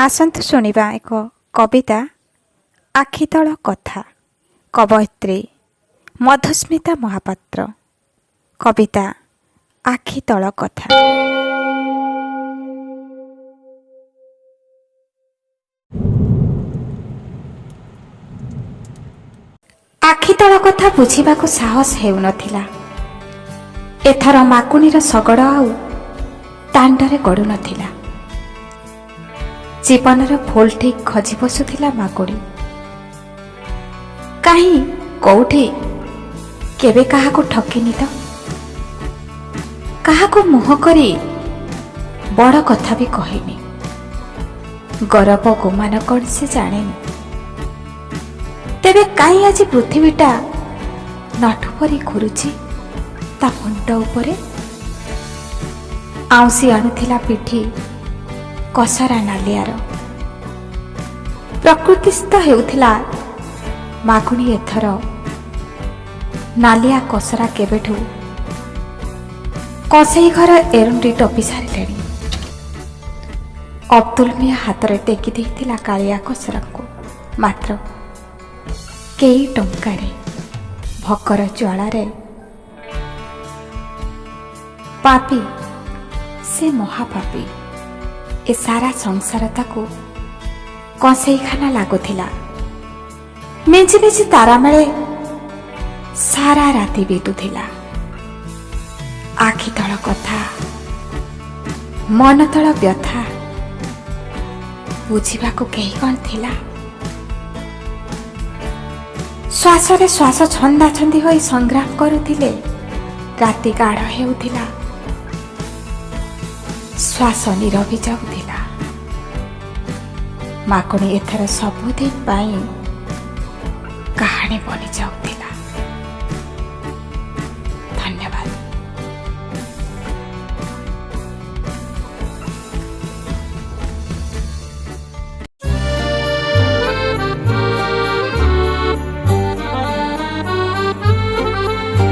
ଆସନ୍ତୁ ଶୁଣିବା ଏକ କବିତା ଆଖିତଳ କଥା, କବୟିତ୍ରୀ ମଧୁସ୍ମିତା ମହାପାତ୍ର। କବିତା ଆଖିତଳ କଥା। ଆଖିତଳ କଥା ବୁଝିବାକୁ ସାହସ ହେଉନଥିଲା। ଏଥର ମାକୁଣିର ଶଗଡ଼ ଆଉ ଦାଣ୍ଡରେ ଗଡ଼ୁନଥିଲା। ଜୀବନର ଭୁଲ ଠିକ୍ ଖୋଜି ବସୁଥିଲା ମାକୁଣି। କାହିଁ କୋଉଠି କେବେ କାହାକୁ ଠକିନି ତ, କାହାକୁ ମୁହଁ କରି ବଡ଼ କଥା ବି କହିନି। ଗରବ ଗୁମାନ କ'ଣ ସେ ଜାଣେନି। ତେବେ କାହିଁ ଆଜି ପୃଥିବୀଟା ନଠୁ ପରି ଘୁରୁଛି ତା ମୁଣ୍ଡ ଉପରେ? ଆଉଁସି ଆଣୁଥିଲା ପିଠି କସରା ନାଲିଆର। ପ୍ରକୃତିସ୍ଥ ହେଉଥିଲା ମାଗୁଣି ଏଥର। ନାଲିଆ କସରା କେବେଠୁ କସେଇ ଘର ଏରୁଣ୍ଡି ଟପି ସାରିଲେଣି। ଅବଦୁଲ ମିଆଁ ହାତରେ ଟେକି ଦେଇଥିଲା କାଳିଆ କସରାଙ୍କୁ ମାତ୍ର କେଇ ଟଙ୍କାରେ, ଭୋକର ଜ୍ୱାଳାରେ। ପାପୀ ସେ, ମହାପାପୀ। ଏ ସାରା ସଂସାର ତାକୁ କଂସେଇଖାନା ଲାଗୁଥିଲା। ମିଞ୍ଚି ମିଞ୍ଚି ତାରା ମେଳେ ସାରା ରାତି ବିତୁଥିଲା। ଆଖି ତଳ କଥା, ମନ ତଳ ବ୍ୟଥା ବୁଝିବାକୁ କେହି କ'ଣ ଥିଲା? ଶ୍ୱାସରେ ଶ୍ୱାସ ଛନ୍ଦାଛନ୍ଦି ହୋଇ ସଂଗ୍ରାମ କରୁଥିଲେ। ରାତି ଗାଢ଼ ହେଉଥିଲା, ଶ୍ୱାସ ନିରବି ଯାଉଥିଲା। ମାକୁଣି ଏଥର ସବୁଦିନ ପାଇଁ କାହାଣୀ ବନିଯାଉଥିଲା।